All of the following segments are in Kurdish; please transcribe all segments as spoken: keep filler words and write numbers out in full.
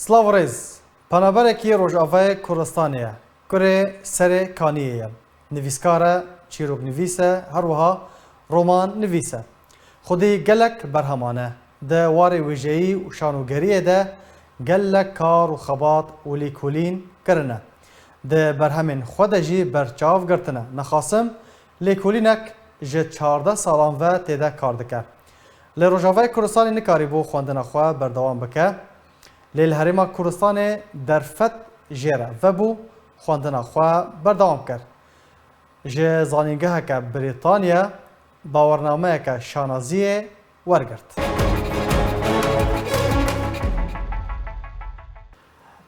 Silav û rêz. Penaberekî Rojavayê Kurdistanê ye. Kurê Serê Kaniyê ye. Nivîskar e, çîroknivîs e, her wiha roman nivîs e. Xwedî gelek berheman e. Di warê wêjeyî û şanogeriyê de gelek kar û xebat û lêkolîn kirine. Di berhemên xwe de jî berçav girtine. Nexasim lêkolînek ji çardeh salan ve tê de kar dike. Li Rojavayê Kurdistanê nikarîbû xwendina xwe berdewam bike. Lê li Herêma Kurdistanê derfet jê re vebû, xwendina xwe berdewam kir. Ji zanîngeheke Brîtanya bawernameyeke şanaziyê wergirt.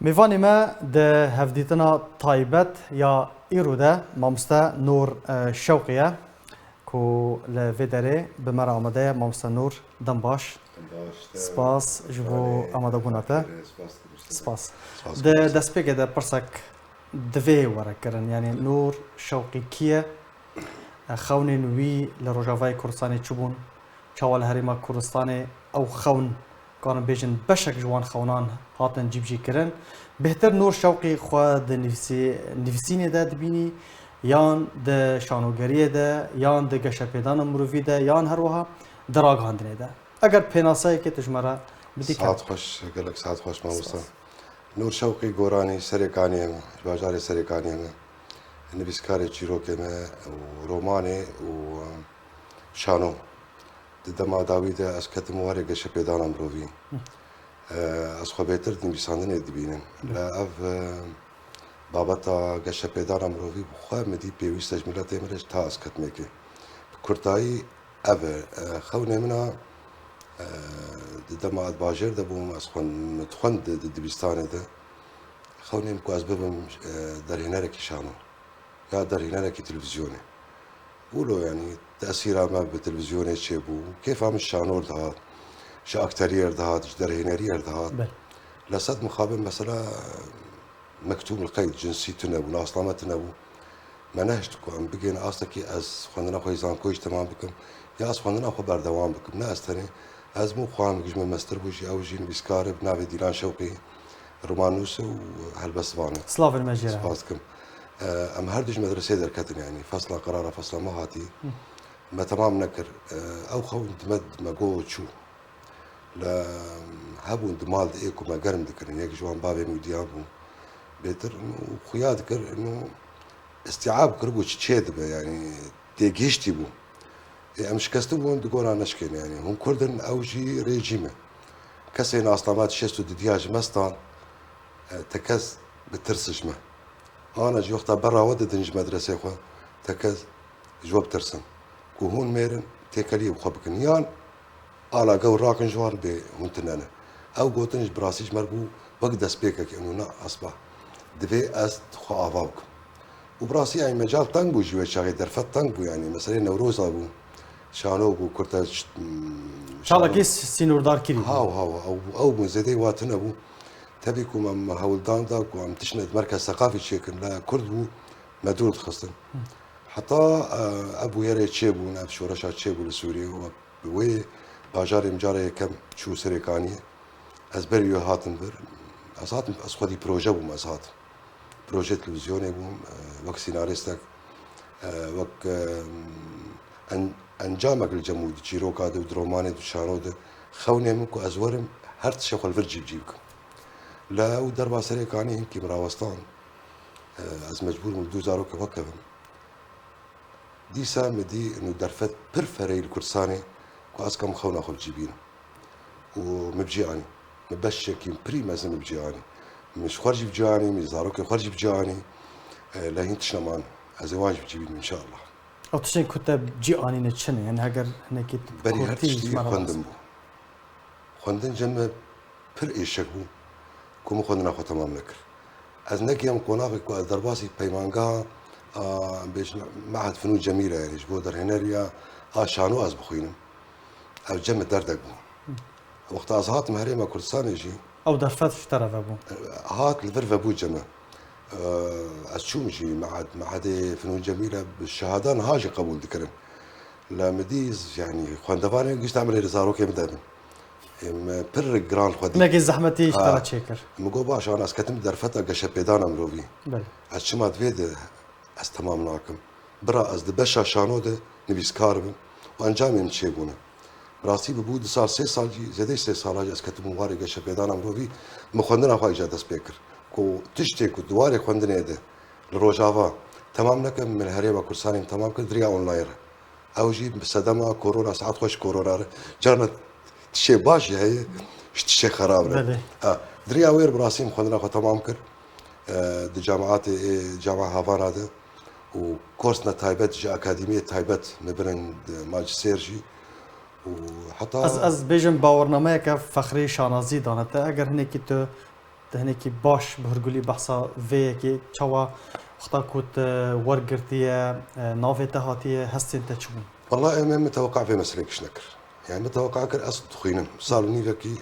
Mêvanê me di hevdîtina taybet ya îro de mamoste Nûr, e, Şewqî ye, ku li vê derê bi me re amade ye. Mamoste Nûr, dem baş. Baş, te Spas ji bo amadebûna te. Spas. Spas. Spas. Di destpêkê de pirsek divê were kirin. Yanî Nûr Şewqî kî ye? Xewnên wî li Rojavayê Kurdistanê çi bûn? Çawa li Herêma Kurdistanê ew xewn, karin bêjin, beşek ji wan xewnan hatin cîbicîkirin? Bêhtir Nûr Şewqî xwe di nivîsî-, nivîsînê de dibînî, yan di şanogeriyê de, yan di geşepêdana mirovî de, yan her wiha di ragihandinê de? Eger pênaseyekê tu ji me re bidî, kerem. Saet xweş, gelek saet xweş, mamoste. Spas. Nûr Şewqî Goranî, Serê Kaniyê me, ji bajarê Serê Kaniyê me. Nivîskarê çîrokê me û romanê û şano. Di dema dawî de ez ketim warê geşepêdana mirovî. Hı. E, ez xwe bêtir di nivîsandinê dibînim. Hı. Lê ev, e, babeta geşepêdana mirovî bi xwe min dî pêwîst e ji miletê min re, ji ta ez ketimê kê. Bi kurtayî ev e, e, xewnê min a, e, di dema ez bajêr de bûm, ez xwend-, min dixwend di, di dibistanê de. Xewnê min ku ez bibim, e, derhênerekî şano ya derhênerekî televîzyonê. Wilo, yanî, tesîra me bi televîzyonê çêbû. Kêfa min ji şano re dihat, ji akteriyê re dihat, ji derhêneriyê re dihat. Belê. Li sed mixabin, mesela, mektûb li qeyd, cinsî tune bû, nasname tune bû. Me nehişt ku em bigihîne astekî ez xwendina xwe yê zankoyê jî temam bikim, ya ez xwendina xwe berdewam bikim. Ne ez tenê, ez bûm, xwam ji min mestir bû jî, ew jî nivîskar e, bi navê Dîlan Şewqî, romannûs e û helbestvan e. Silavên me jê re. Spas dikim. E, em her du ji medreseyê derketin, yanî fesla qerar e, fesla me hatî. Hı. Me temam nekir. E, ew xewn di me, me got çû. Li hebûn di mal de ê ku me germ dikirin, yek ji wan bavê min û diya bû. Bêtir û xuya dikir, û îstîab kiribû çi çê dibe, yanî têgihiştî bû. Ê, em şikestî bûn, di gora neşkên, yanî hûn Kurd in, ew jî rejîm e. Kesê nasname di şêst û dudiya ji me stan, e, tekez bi tirs ji me. Ana jî wexta berra we didin ji medresê xwe, tekez ji we bitirsin. Ku hûn mêr in, têkeliyê bi xwe bikin. Yan ala gewr rakin ji wan bê hûn tune ne. Ew gotin ji bi rastî ji me re bû wek destpêkekê, û na asba. Divê ez xwe ava bikim. Û bi rastî, ay mecal teng bû ji wê çaxê, derfet teng bû, yanî meselê Newroza bû, şano bû, kurte ş-, m, çalakî şano s-, sînordar kirî bû. Haw, haw, ew, ew bûn zêdeyî wa tune bû. Tevî ku me, me hewldan da ku em tiştine di merkez seqafî çêkin, la Kurd bû, me dûr dixistin. Hı. Heta, e, ev bûyerê çêbûn, ev şoreşa çêbû li Sûriyê û bi wê bajarê min cara yekem çû Serê Kaniyê. Ez berî wê hatim vir. Ez hatim, ez xwedî proje bûm, ez hatim. Proje televîzyonê bûm, e, wek senarîstek, e, wek, e, en-, encamek li cem û di çîroka de û di romanê de û şano de xewnê min ku ez werim her tiştê xwe li vir cîbicî bikim. Lê ew derba Serê Kaniyê hinkî min rawestan. E, ez mecbûr bûm li dû zarokê xwe kevim. Dîsa min dî û derfet pir fereyî li Kurdistanê ku ez kam xewna xwe bi cî bînim. Û min bi cî anî. Min beşekî pirî mezin min bi cî anî. Min ji xwe jî bi cî anî, min zarokên xwe jî bi cî anî. E, lê hîn tişt neman. Ez ê wan jî bi cî bînim, înşallah. Ew tiştên ku te bi cî anîne çi ne? Yanî heger hinekî tu bi kurtî ji me re behs bike. Berî her tiştî xwendin bû. Xwendin cem me pir êşek bû ku min xwendina xwe temam nekir. Ez negihiyam qonaxê ku ez derbasî peymangeha, a, em bêjin Mehed Finûn Cemîle, yanî ji bo derhêneriya a şano ez bixwînim. Ev cem min derdek bû. Wexta ez hatim Herêma Kurdistanê jî. Ew derfet ji te re vebû? Hat li vir vebû cem min. Ez çûm jî Mehed, Mehedê Finûn Cemîle bi şehada niha jî qebûl dikirin. Lê min dî, yanî xwendevanên gişt emirê li zarokê min de bin. Em pir giran xwedî. Hinekî zehmetî ji te re çêkir. Min got, baş, ana ez ketim derfeta geşepêdana mirovî. Belê. Ez çima divê de ez temam nakim. Bira ez di beşa şano de nivîskar bim û encamê min çêbûne. Bi rastî bibû du sal, sê sal jî, zêdeyî sê sala jî ez ketibûm warê geşepêdana mirovî, min xwendina xwe îca dest pê kir. Ku tiştê ku di warê xwendinê de li Rojava temam nekim, min li Herêma Kurdistanê min temam kir, di riya online re. Ew jî bi sedema korona, saet xweş korona re. Carna tişê baş jî heye, ji tişê xerab re. Belê. Ha, di riya wê re bi rastî min xwendina xwe temam kir. E, di cemaatê, ê, cema Havana de û korsna taybet ji akademiyê taybet me birin di Manchester jî û heta Ez, ez bêjim bawernameyeke fexrî şanazî dane te. Eger hinekî tu Di hinekî baş bi hurgulî behsa vê yekê, çawa wexta ku te wergirtiye, e, navê te hatiye, hestên te çi bûn? Walla em, em miteweqa vê meselê giş nekir. Yani miteweqa kir ez dixwînim. Sal û nîvekî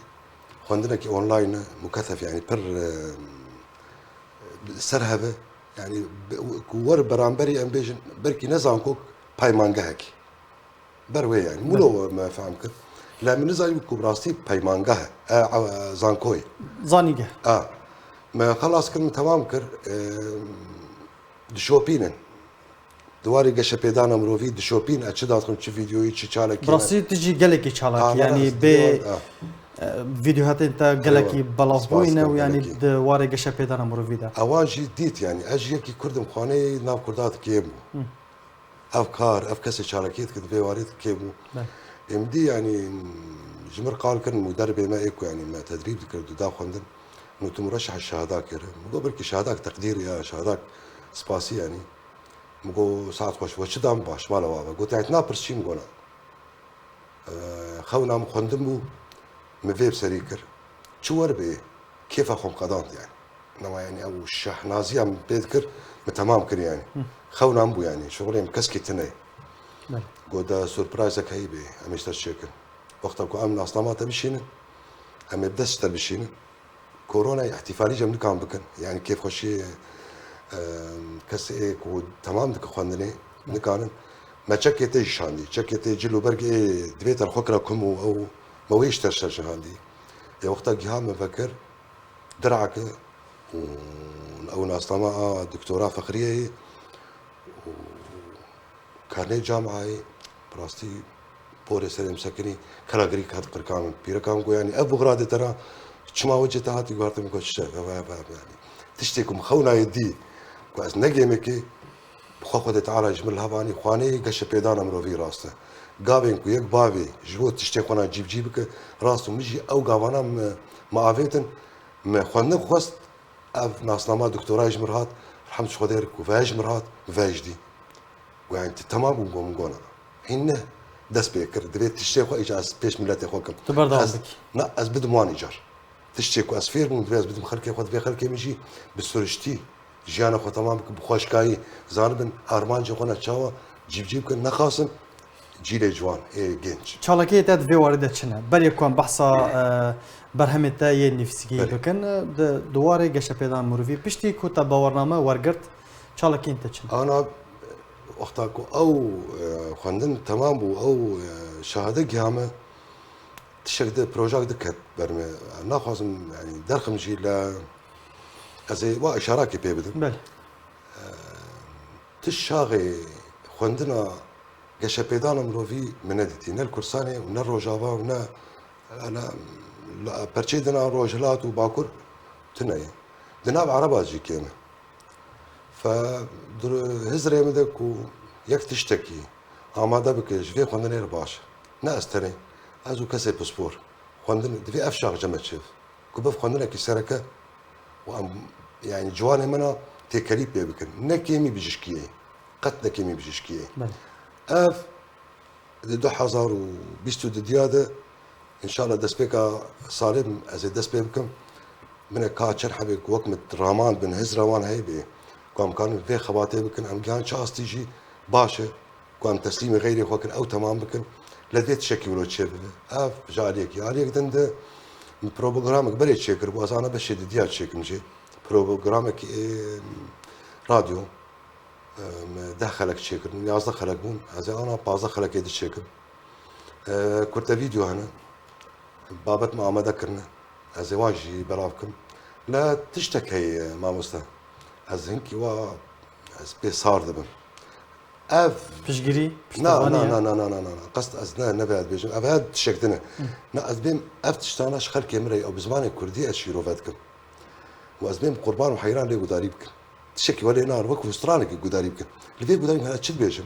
xwendinekî online e, muketef yani pir, e, ser heve. Yani be-, ku wer beramberî em bêjin, belkî ne zankok peymangehekî. Ber wê yani. Wilo me fehm kir. La min nizanî ku bi rastî peymangeh e, e, e, zankoyê. Zanîngeh. A. Me xelas kir, min temam kir. E, dişopînin. Di warê geşepêdana mirovî dişopîn, e, çi dadixin, çi vîdeoyî, çi çalakî. Bi rastî tu jî gelekî çalakî, yani bê, e, vîdeohatên te gelekî belavbûyî ne û yani di warê geşepêdana mirovî de. Ewan jî dît yani, ez jî yekî Kurdim, xaneyê nav Kurda dikêm bû. Ev kar, ev kesê çalakiyê dike, di vê warî de kêm bû. Belê. Ê min dî, yanî, ji mir qal kirin, mûderbê me ê ku, yanî, me tedrîb dikir, dûda xwendin, min got, tu murreşeha şehada kir. Min got, belkî şehadak teqdîr ya, şehadak spasî, yanî. Min got, saet xweş, we çi da? Min baş, mala we ava. Got, yanî, tu napirs çi? Min got, na. Eee, xewna min xwendin bû, min vê bi serî kir. Çi wer bê, kêfa xwe min qedand yani. Nema yani ew şehnaziya min pê dikir, min temam kir yani. Xewna min bû yani, şixulê min keskî tune. Belê. Got, de surprizek heyî bê, em ê ji te çêkin. Wexta ku em nasnama te bişînin, em ê bi dest ji te bişînin. Koronayê îhtîfalî cem nikan bikin. Yani kêfxweşiyê, e, kesê ê ku temam dike xwendinê, nikanin. Me çekê tê jî şandî. Çekê tê cil û berg ê divê te li xwe kira kum û ew me wê ji te şer jî handî. Ê wexta giha me vekir, dirake û ew nasnama a doktora Feqriyeyê û Karnê camiayê, bi rastî porê serê min sekinî, kela girî hat qirika min. Pîreka min got, yanî ev buxradê te ra çima wecê te hatî guhertin? Min got, çi, ev, ev, ev, yanî. Tiştê ku min xewnayê dî, ku ez ne gêmekê, bi xwe Xwedê Teala ji min li hev anî, xwaneyê geşepêdana mirovî rast e. Gavên ku yek bavê ji bo tiştê xwe na cîbcî bike, rast û min jî ew gavana me, me avêtin, me xwendin xwest, Ev nasnama doktorayê ji mir hat, rehmet ji Xwedê re ku veye ji mir hat, veye ji dî. Got, yanî, tu temam bû? Min got, min got, na. Hîn ne dest pê kir, divê tiştê xwe îcar ez pêş miletê xwe kim. Tu berdewam bikî. Na, ez bidim wan îcar. Tiştê ku ez fêr bûm, divê ez bidim xelkê xwe, divê xelkê min jî bi suriştî jiyana xwe temam bikin, bi xweşkayî, zanibin armancê xwe ne çawa cîbcî bikin, nexasin cîlê ciwan ê genç. Çalakiyê te di vê warî de çi ne? Berê ku em behsa, e, berhemê te yê nivîskî bikin, e, di, di warê geşepêdan mirovî, piştî ku te bawername wergirt, çalakiyên te çi ne? Ana, wexta ku ew, e, xwendin temam bû, ew, e, şehade giha me, tiştek di projak diket ber me. Naxwazim, yanî, derxim jî le ez ê wa îşarakê pê bidim. Belê. Ti şaxê xwendina geşepêdana mirovî min nedîtî. Ne li Kurdistanê û ne Rojava û ne, ne li perçeyê din a Rojhilat û Bakur tune ye. Di nav Ereba jî kêm e. Fe di hizrê min de ku yek tiştekî amade bike ji vê xwendinê re baş e. Ne ez tenê, ez û kesê pispor. Xwendin divê ev şax cem me çêb. Ku biv xwendinekî sereke û em, yani ciwanê min a têkelî pê bikin. Ne kêmî bijîşkiyê. Qet ne kêmî bijîşkiyê. Belê. Ev di du hezar û bîst û didiya de, înşallah destpêka salê ez ê dest pê bikim. Min e ka çend hebê ku wek min raman bin, hizra wan heyî bê. Ku em karin vê xebatê bikin, em gihan çi astî jî baş e. Ku em teslîmê xeyrê xwe kin, ew temam bikin, lê divê tiştekî wilo çêbibe. Ev ji aliyekî. Aliyek din de min programek berê çêkiribû, ez ana beşê didiya çêkim jê. Programekî, ê, radyo, ê, min deh xelek çêkirin, yazdeh xelek bûn, ez ê ana pazdeh xelekê di çêkim. Ê, kurte vîdeo hene. Babet me amade kirine. Ez ê wan jî belav kim. Le tiştek heye, mamoste. Ez hinkî wa, ez pê sar dibim. Ev Piştgirî, na, piştevaniye. Na, na, na, na, na, na, na. Qest ez ne, ne vê ez bêjim. Ev her tişek din e. Hı. Na, ez bêm ev tiştana ji xelkê min re, ew bi zimanê kurdî ez şîrove dikim. Û ez bêm qurban û heyran lê gudarî bikin. Tişekî welê nar wek stranekî gudarî bikin. Li vê gudarî hene çi dibêjim?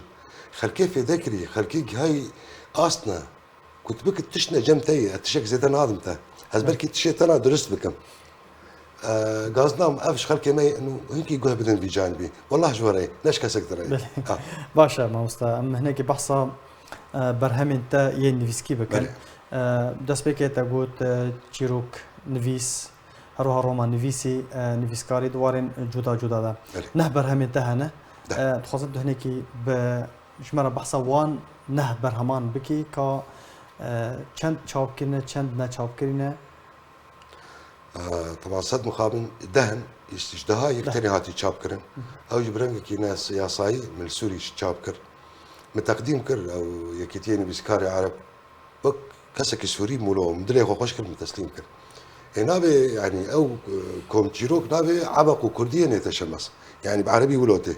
Xelkê fêde kirî, xelkê gihayî astne. Ku tu bikit tişt ne cem te ye, ez tişek zêde nadim te. Ez belkî tişê te na durist bikim. E, gazdam ev ji xelkê me ye, û hinkî guh bidin vî canibî. Wallah ji we re ye, ne ji kesek din re ye. Belê. Ha. Baş e, mamosta. Em hinekî behsa, e, berhemên te yên nivîskî bikin. Belê. E, destpêkê te got, e, çîrok nivîs, her wiha roman nivîsî, e, nivîskarî di warên cuda cuda de. Belê. Neh berhemên te hene. De. E, dixwazim tu hinekî bi ji me re behsa wan neh berheman bikî ka, e, çend çap kirine, çend neçap kirîne? E, teban sed mixabin deh in, îşte ji deha yek Deh. Tenê hatî çap kirin. Hı. Ew jî bi rengekî ne yasayî min li Sûrî çap kir. Min teqdîm kir, ew Yekîtiyê Nivîskarê Ereb. Wek kesekî Sûrî mûlo, min dilê xwe xweş kir, min teslîm kir. Ê navê, yanî ew, e, kom çîrok navê Ebeq û Kurdiyê nête şemes. Yanî bi erebî wilo tê.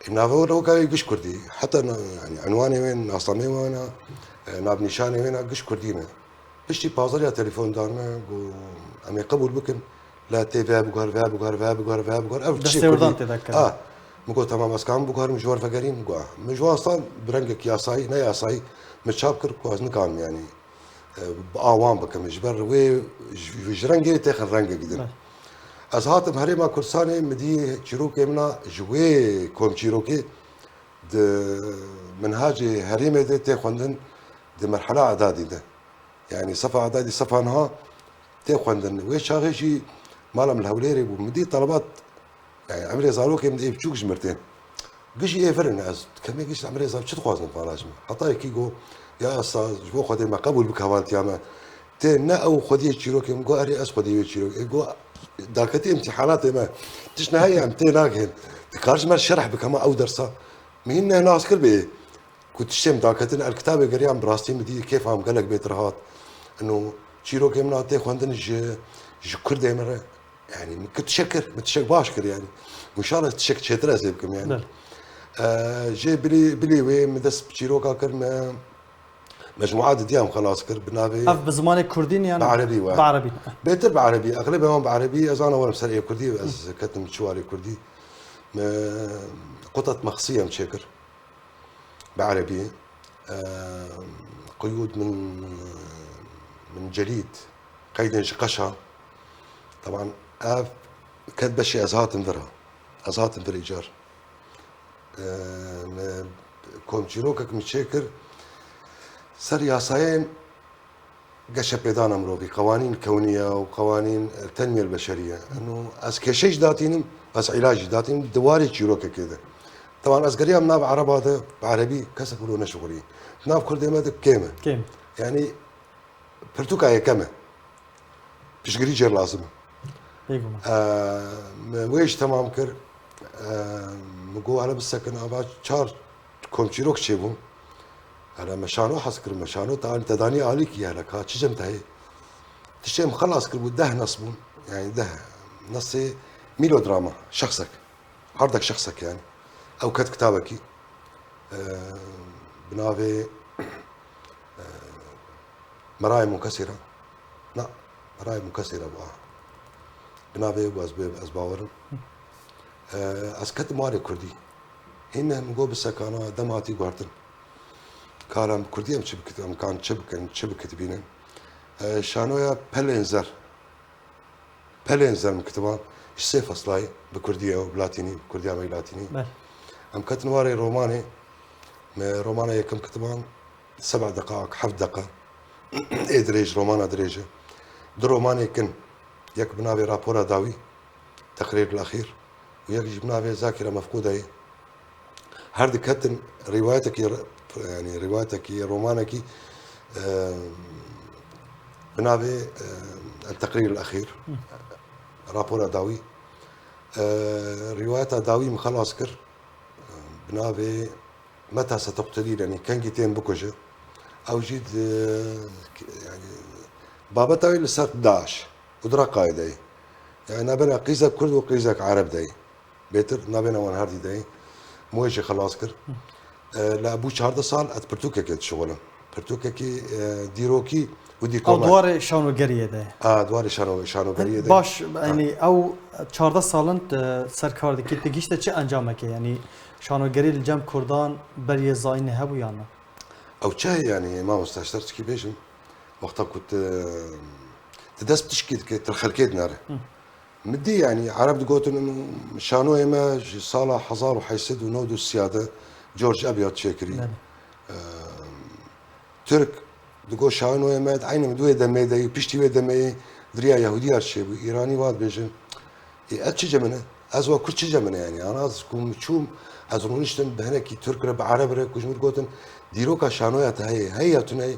Ê navê wina weka wê giş Kurdî. Heta na-, yanî enwanê wê, nasnameyê wina, e, navnîşanê wina giş Kurdî ne. Piştî pazar ya telefon dan me, got, em ê qebûl bikin. La tê ve biguher, ve biguher, ve biguher, ve biguher. Ev Destê tişê wirdan Kurdî. Tê de kirin. A, min got, "Tamam, ez karim biguherim, ji wer vegerîm?" Got, "A." Min ji wan stan bi rengek yasayî, ne yasayî, min çap kir ku ez nikarim, yanî, e, bi awan bikim. Ji ber wê, ji, ji rengê têxin rengek din. Belê. Ez hatim Herêma Kurdistanê, min dî çîrokê min a ji wê kom çîrokê di minhacê herêmê de tê xwendin di merhela edadî de. Yanî sefa edadî, sefa niha tê xwendin. Wê çaxê jî mala min li Hewlêrê bû. Min dî telebat, yanî emrê zarokê min dê biçûk ji mir tên. Gişî ê vir in, ez kemê gişt emrê zar çi dixwazin pala ji min. Heta yekî got, "Ya esta, ji bo Xwedê me qebûl bike hevaltiya me." Tê ne ew xwediyê çîrokê min got, "Erê ez xwediyê wê çîrokê." Ê got, "Daketî îmtîhanatê me. Tişt ne heye em tê nagihên. Dikar ji me şerh bike ma ew dersa." Min hîn ne nas kir bê. Ku tiştê min daketin, el kitabê geriyam, bi rastî min dî kêfa min gelek bêtir hat. Ino çîrokê min a tê xwendin ji, ji kurdê min re. Yanî min kir tişek kir, min tişek baş kir yanî. Înşallah tişek çêtir ez ê bikim yanî. Belê. Ee, jê bilî, bilî wê min dest bi çîroka kir, me mecmua didiya min xelas kir bi navê Ev bi zimanê kurdî ne yan? Bi erebî we. Bi erebî. Bêtir bi erebî. Exlebê wan bi erebî, ez ana werim ser ê kurdî, ez ketim çiwarê kurdî. Me qutat mexsiyem çêkir. Bi erebî, e, quyûd min, min celîd, qeydên ji qeşa. Teban ev ket beşê ez hatim vir ha. Ez hatim vir îcar. E, me komçîrokek min çêkir ser yasayên geşepêdana mirovî, qewanîn kewniye û qewanîn, e, tenmiyel beşeriye. Eno ez kêşe jî datînim, ez îlac jî datînim, di warê çîrokekê de. Teban ez geriyam nav ereba de, bi erebî, kesek wilo neşixulî. Nav kurdê me de kêm e. Kêm. Yanî pirtûka yekem e. Piştgirî jê lazim e. Bêguman. E, me wê jî temam kir. E, min got, hele bisekin ava çar komçîrok çêbûn. Hele me şano hez kir, me şano te, te danî alîkî hele ka çi cem te heye. Tiştê min xelas kiribû, deh nas bûn. Yanî deh nasê mîlodrama, şexsek. Erdek şexsek yanî. Ew ket kitabekî. E, bi navê, e, Merayê Munkesîra. Na, Merayê Munkesîra bû, a. Bi navê bû ez bê, ez bawerim. E, ez ketim warê kurdî. Hîn min got bisekana dem hatî guhertin. Ka em bi kurdî em çi bikit-, em kan çi bikin, çi bikitibînin. E, şanoya Pelên Zer. Pelên Zer min kitiban, ji sê feslayê bi kurdî ye, bi latînî, bi kurdiya me yê latînî. Belê. Em ketin warê romanê, me romana yekem kitiban, seba deqaik, heft deqa. Ê dirêj, romana dirêj e. Du romanê kin, yek bi navê Rapora Dawî, Teqrîrul Exîr, û yek jî bi navê Zakira Mefqûda ye. Her diketin rîwayetekî, yanî rîwayetekî, romanekî, e, bi navê, e, El Teqrîrul Exîr, Hı. Rapora Dawî. E, rîwayeta Dawî min xelas kir, e, bi navê Meta Seteqtulî, yanî kengî tên bikuje. Ew jî di, yanî Babeta wê li ser DAIŞ û di Reqayê de ye. Yani nabêna qîzek Kurd û qîzek Ereb de ye. Bêtir nabêna wan her dî de ye. Moyê jî xelas kir. E, li bû çardeh sal ez pirtûkekê dişixulim. Pirtûkekî, e, dîrokî û Ew dîkomek. Di warê şanogeriyê de ye. A, di warê şano-, şanogeriyê de ye. Baş, Ha. yani ew çardeh sal in tu ser kar dikî, tu gihîşte çi encamekê? Yani şanogerî li cem Kurdan beriyê zayînê hebû yan na? Ew çi heye yani, mamoste, ji te çikî bêjim. Wexta ku tu, tu dest bi tişkî dike, tu xelkê dinere. Hı. Min dî, yani, Ereb digotin, şanoyê me ji sala hezar û heşt sed û nod û sê de George Eliot çêkirî. Belê. Eee, Tirk digo şanoyê me, eynî di wê demê de, piştî wê demê, di riya Yehûdiya çêbû, Îranî wa dibêjin. Ê, ez çi ce min e? Ez wa Kurd çi ce min e yani? Ana ez ku min çûm, ez rûniştim bi hinekî Tirk re, bi Ereb re, ku ji min gotin, dîroka şanoya te heye, heye ya tune ye.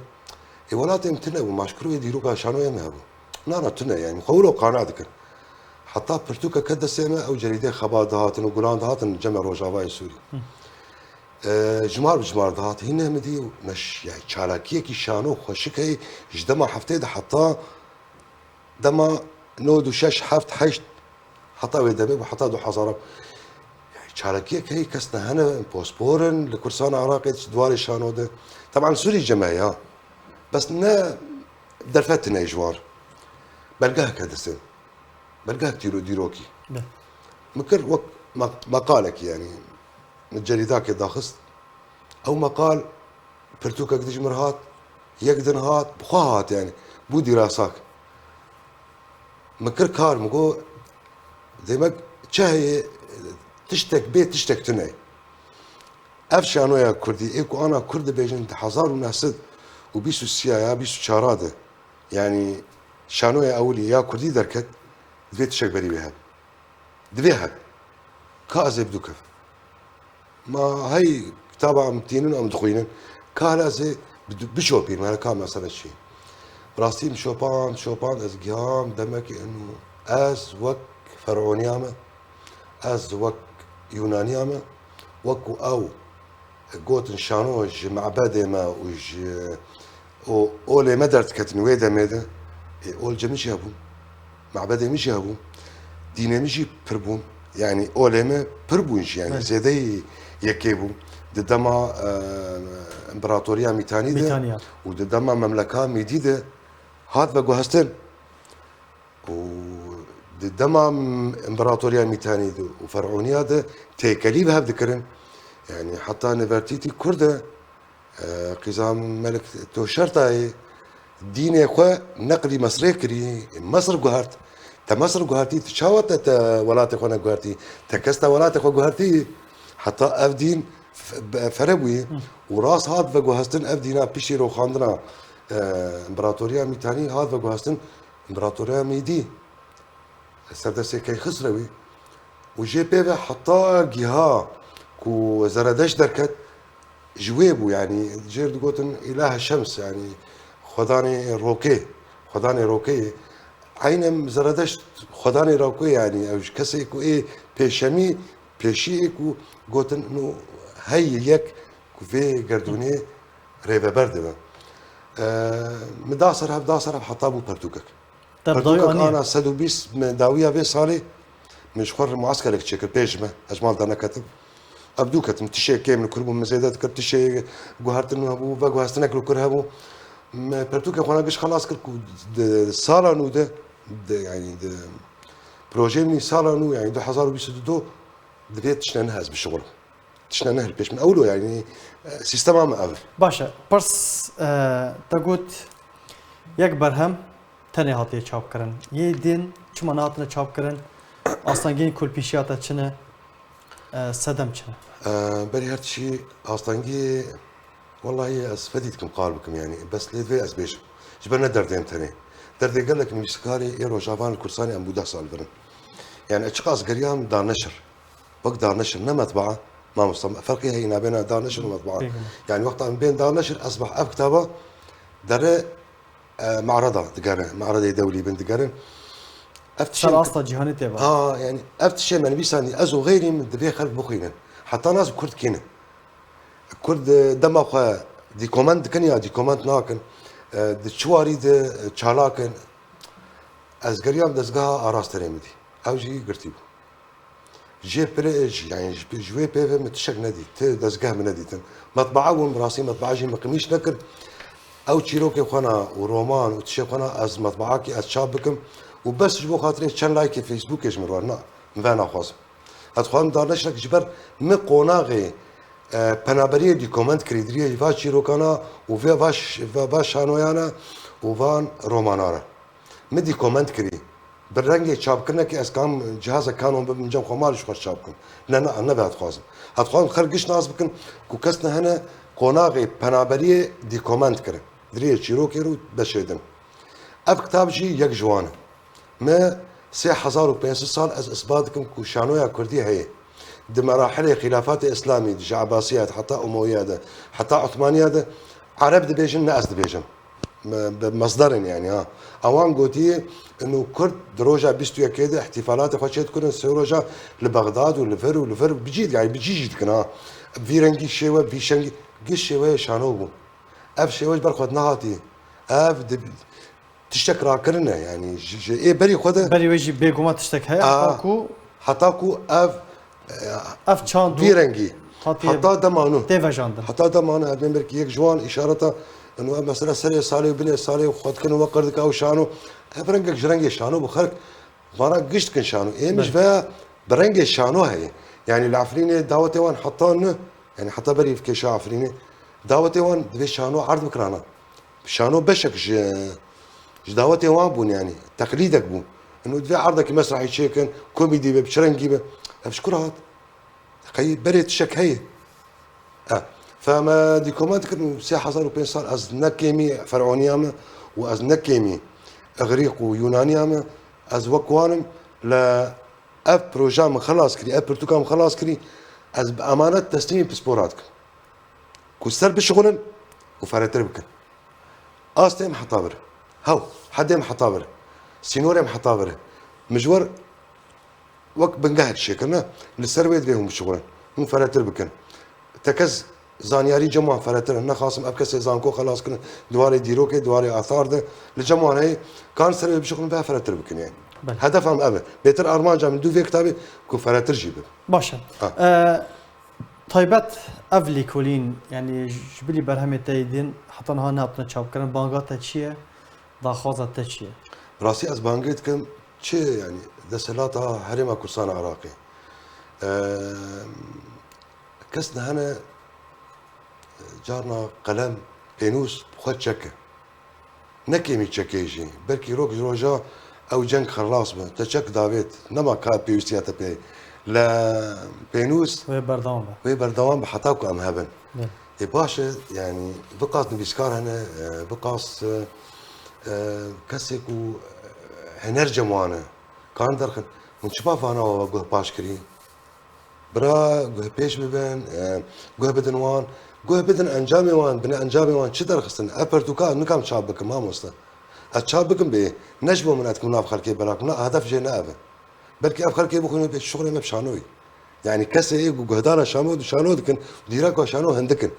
Ê, welatê min tune bû, ma ji kir wê dîroka şanoya me hebû. Na, na, tune yani, xwe wilo qane dikin. Heta pirtûkeke destê me, ew cerîdê Xebat dihatin û Gulan dihatin cem me Rojavayê Sûrî. Hı. E, cimar bi cimar dihat, hîn ne min dî, me ş-, yani çalakiyekî şano xweşik heye, ji dema heftê de heta dema nod û şeş, heft, heşt, heta wê demê bû, heta du hezar. Yani çalakiyek heye, kes nehene, pospor in, li Kurdistana Iraqê di warê şano de. Teban Sûrî cem me ya. Bes ne derfet tune ji war. Belgeheke destê. Belgehek dîro-, dîrokî. Be. Min kir wek me-, meqalekî yani. Min cerîdakê daxist. Ew meqal pirtûkek dijmir hat, yek din hat, bi xwe hat yani. Bû dîrasak. Min kir kar, min got, demek çi heye, tiştek bê, tiştek tune. Ev şanoya kurdî, ê ku ana kurd dibêjin di hezar û neh sed û bîst û sê ya bîst û çar de, yanî şanoya ewilî ya kurdî derket, divê tiştek berî wê hebe. Divê hebe. Ka ez ê bidûkim. Ma hey kitaba em tînin, em dixwînin. Ka hela ez ê bi-, bişopînim, hela ka mesele çi? Rastî min şopand, şopand, ez giham demekê inu ez wek fer'oniya me, ez wek Yunaniya me, wek ku ew gotin şano ji mebedê me û ji û olê me derdiketin wê demê de, ê, ol cem jî hebûn. Mabedê min jî hebû. Dînê min jî pir bûn. Yanî olê me pir bûn jî, yanî Evet. zêdeyî yekê bû. Di dema, e, împeratoriya Mîtanî de Mîtaniya. û di dema memleka Mîdî de hat veguhestin. Û di dema împeratoriya Mîtanî de û Fer'ûniya de têkelî bi hev dikirin. Yanî heta Nefertîtî Kurd e, E, qîza Melik, to şertayê dînê xwe neqlî Mesrê kirî, Mesr guhert. Te Mesr guhertî, tu çawa te, te welatê xwe neguhertî? Te kes te welatê xwe guhertî? Heta ev dîn f-, be-, fere bûyî. Hı. Û rast hat veguhestin ev dîna piştî roxandina, e, împeratoriya Mîtanî hat veguhestin împeratoriya Mîdî. Serdestê Keyxisrewî û jê pê ve heta giha ku Zeredeşt derket, ji wê bû, yanî jêr digotin Îlahe Şems, yanî xwedanê rokê, xwedanê rokê ye. Eynem Zeredeşt xwedanê rokê, yanî ew ji kesê ku ê pêşemî, pêşî ê ku gotin, nu hey yek ku vê gerdûnê rêveber dibe. Eee, min da ser hev, da ser hev heta bû pertûkek. Te bi dawî Pertûkek aniye? Ana sed û bîst me dawiya vê salê, min ji xwe re mueskerek çêkir, pêş me, ez ji mal derneketim. Ev dû ketim, tişê kêm li kur bû, min zêde dikir, tişê guhertin hebû, veguhestinek li kur hebû. Me pertûkê xwe ne giş xelas kir ku di sala nû de, di, yanî di projeyê min sala nû, yanî du hezar û bîst û du, divê tiştine nihe ez bişixulim. Tiştine ne hilpêş min. Ewlo yani, e, sîstema me ev. Baş e. Pirs, e, te got yek berhem tenê hatiye çapkirin. Yê din çima nehatine çapkirin? Astengiyên kulpîşiya te çi ne? E, sedem çi ne? E, berî her tişî astengiyê, wellahî ez fedî dikim qal bikim yani. Bes lê divê ez bêjim. Ji ber ne derdê em tenê. Derdê gelek nivîskarê ê rojavan li Kurdistanê em bû deh sal birin. Yani ez çiqas geriyam da neşir. Wek darneşir, ne metbaa. Mamosta, ferqî heye nabêna darneşir û metbaa. Pêk e. Yani wexta em bên darneşir, esbah ev kitaba dere, e, me'reda digere, me'redê dewlî bin digerin. Ev tişên Ser asta cîhanê tê va. Ha, yani ev tişê me nivîsandî, ez û xeyrî min divê xelk bixwînin. Heta nas bi Kurd kînin. Kurd, e, dema xwe dîkoment dikin ya dîkoment nakin. E, di çi warî de, e, çalak in. Ez geriyam dezgeha arasterê min dî. Ew jî girtî bû. Jê pire, e, ji, yani ji, ji wê pê ve min tiştek nedît. Ti dezgeh min nedîtin. Metbaa bûn, bi rastî metbaa jî min qimîş nekir. Ew çîrokê xwe na û roman û tişê xwe na ez metbaakî ez çap bikim û bes ji bo xatirê çend layekê Facebookê ji min re na, min ve naxwazim. Ez dixwazim darneşirek ji ber min qonaxê, e, penaberiyê dîkoment kirî diriyê va çîrokana û vê va ş-, va, va şanoyana û van romana re. Min dîkoment kirî. Bi rengê çapkirinekê ez kam cihazek Canon bibim cem xwe malê ji xwe çap bikim. Ne, ne, ne vê ez dixwazim. Ez dixwazim xelk giş nas bikin ku kes ne hene qonaxê penaberiyê dîkoment kirin. Diriyê çîrokê rû beşê din. Ev kitab jî yek ji wan e. Me sê hezar û pênc sed sal ez isbat dikim ku şanoya kurdî heye. Di merahilê xîlafatê îslamî, ji Ebasiya de heta Umewiya de, heta Osmaniya de, Ereb dibêjin, ne ez dibêjim. Me-, bi mesderên yani ha. Ewan gotiye, inu Kurd di roja bîst û yekê de îhtîfalatê xwe çê dikirin, sê roja li Bexdad û li vir û li vir bi cî, yani bi cî jî dikin ha. Vî rengî şêwe, vî şengî, giş şêweyê şano bû. Ev şêwe ji ber xwe nehatiye. Ev di, tiştek rakirin e, yani ji, ji ê berî xwe de. Berî wê jî bêguman tiştek heye, A, heta ku heta ku ev, e, ev çand û vî rengî, hatiye heta dema nû, tê vejandin. Heta dema nû, ev belkî yek ji wan îşareta, inu ev mesela serê salê û binê salê û xwe dikin û we qir dike ew şano. Ev rengek ji rengê şano bû xelk vana giş dikin şano. Ê min ji Belê. Ve bi rengê şano heye. Yani li Efrînê dawetê wan heta nû, yani heta berî kêşa Efrînê, dawetê wan divê şano erd bikirana. Şano beşek ji, ji dawetê wan bûn, yani teqlîdek bû. Ino divê erdekî mesrahî çêkin, komîdî be, bi çi rengî be. Ev ji kur hat? Qey berê tişek heye? E, fe me dîkome dikin û sê hezar û pênc sal ez ne kêmî Feroniya me û ez ne kêmî Îgrîq û Yûnaniya me, ez wek wan im, le ev proja min xelas kirî, ev pirtûka min xelas kirî, ez bi emanet teslîmî pispora dikim. Ku ser bişixulin û feretir bikin. Astê em heta vir e. Hew, hedê em heta vir e. Sînorê em heta vir e. Min ji we wek bingehek çêkirine, li ser wê divê hûn bişixulin. Hûn feretir bikin. Tekez zanyarî cem wan feretir in. Nexasim ev kesê zanko xelas kirin, di warê dîrokê, di warê athar de. Li cem wan heye, kan ser wê bişixulin ve feretir bikin yani. Belê. Hedef em ev e. Bêtir armanca min dû vê kitabê ku feretir jî bin. Baş e. Ha. E, Taybet ev lêkolîn, yani ji bilî berhemê te yê din heta niha nehatine çapkirin, banga te çi ye? Daxwaza te çi ye? Rastî ez bangê dikim, çi yani desthilata Herêma Kurdistana Iraqê. Eee, kes nehene carna qelem, pênûs bi xwe çek e. Ne kêmî çekê jî. Belkî rok ji roja ew ceng xelas be. Te çek davêt. Nema ka pêwîstiya te pê. Le pênûs Wê berdewam be. Wê berdewam be heta ku em hebin. Belê. Ê baş e, yani biqas nivîskar hene, e, biqas, e, e, kesê ku, e, huner cem wan e. Kan derxin. Hûn çima vana we guh paş kirî? Bira, guh pêş bibin, e, guh bidin wan. Guh bidin encamê wan, binê encamê wan çi derxistin? Ev pertûka nikam çap bikim, mamoste. Ez çap bikim bê, ne ji bo min ez dikim nav xelkê belav, na hedef jê ne ev e. Belkî ev xelkê bixwînin bê şixulê me bi şanoyî. Yani kesê ê ku guhdana şano, şano dikin, dîreka şano hindik in.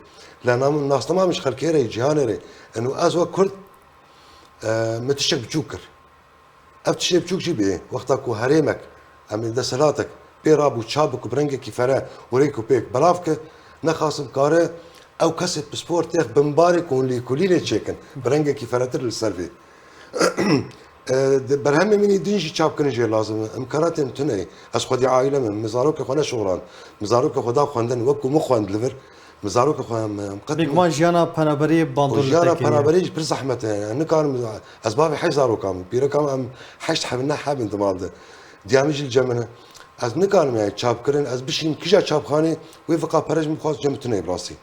Le nam-, nasnama min ji xelkê re, cîhanê re. Eno ez wek Kurd, e, min tiştek biçûk kir. Ev tiştê biçûk jî bê, wexta ku herêmek, em ê desthilatek pê rabû çap bik û bi rengekî fere û rêk û pêk belav ke, nexasim kare ew kesê pispor têx bin barê ku hûn lêkolînê çêkin, bi rengekî feretir li ser vê. E, di berhemê min î din jî çapkirin jê lazim e. Îmkanatên tune ye. Ez xwedî aîle me, min zarokê xwe neşixulan. Min zarokê xwe da xwendin, wek ku min xwend li vir. Min zarokê xwe em, em qet Bêguman jiyana penaberiyê bandor li Jiyana te kiriye. Penaberiyê jî pir zehmet e. Yani, nikarim, ez bavê heşt zarokan bûm. Pîreka me em heşt hebin, neh hebin di mal de. Diya min jî li cem min e. Ez nikarim yani çapkirin, ez bişînim kîja çapxanê, wê viqa pere ji min bixwaz cem tune bi rastî.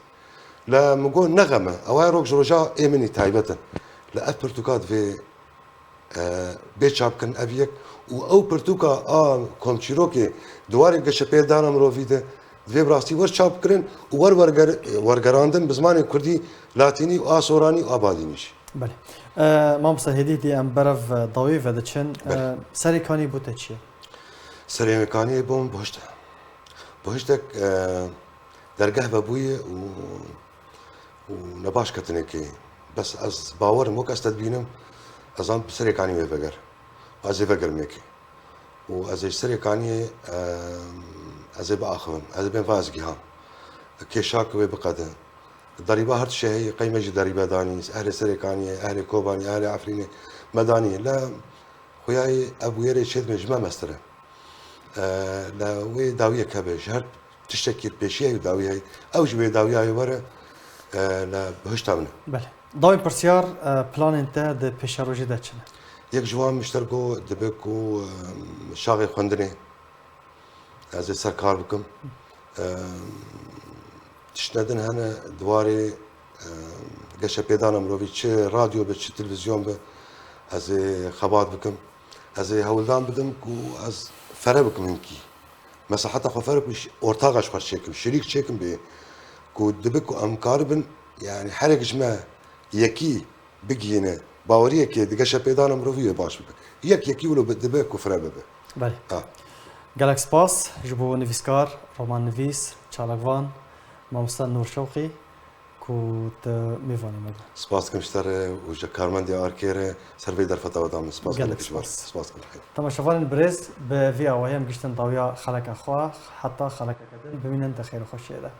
Le min got ne xem e. Ew ay rok ji roja ê min î taybet in. Le ev pirtûka divê e, bê çapkirin ev yek û ew pirtûka a komçîrokê di warê geşepêldana mirovî de divê bi rastî wer çapkirin û wer werger-, wergerandin bi zimanê kurdî, latînî û a soranî û a badînî jî. Belê. E, Mamosta Hêdî, hêdî em berev, e, dawî ve diçin. Belê. E, Serê Kanî bo te çi ye? Serê Kaniyê bo min buhişt e. Buhiştek, e, dergeh vebûye û û nebaş ketinekê Bes ez bawerim, wek ez te dibînim, ez an bi Serê Kanî wê veger. Ez ê vegerim yekê. Û ez ê ji Serê Kaniyê, em, ez ê biaxivim. Ez ê bên va ez giham. Kêşak wê biqede. Derîba her tiştê heye, qey me jî derîbe danî, ehlê Serê Kaniyê, ehlê Kobanî, ehlê Efrînê me danî. Le xuyayê ev bûyerê çêdibê ji me mestir e. E, le wê dawiyek hebe, ji her tiştekî pêşiya wî dawî heye. Ew ji wê dawiyayê were, e, le bihişta min e. Belê. Dawî pirsyar, e, planên te di pêşerojê de çi ne? Yek ji wan min ji te re got, dibe ku, e, şaxê xwendinê ez ê ser kar bikim. E, tiştine din hene di warê, e, geşepêdana mirovî, çi radyo be, çi televîzyon be, ez ê xebat bikim. Ez ê hewldan bidim ku ez fere bikim hinkî. Mesela heta xwe fere ku ş-, ortaxa ji xwe çêkim, şirîk çêkim bê ku dibe ku em karibin, yani herek ji me yekî bigihîne, baweriyekê di geşepêdana mirovî wê baş bibe. Yek yekî wilo bi-, dibe ku fire bibe. Belê. Ha. Gelek spas ji bo nivîskar, romannivîs, çalakvan, mamoste Nûr Şewqî ku tu mêvanê me bû. Spas dikim ji te re û ji karmendê Arkê re ser vê derfeta we da min. Spas gelek ji we re. Spas. Spas dikim. Temaşevanên birêz, bi vî awayî em giştin dawiya xeleka xwe, heta xelekeke din bimînin di xêr û xweşiyê de.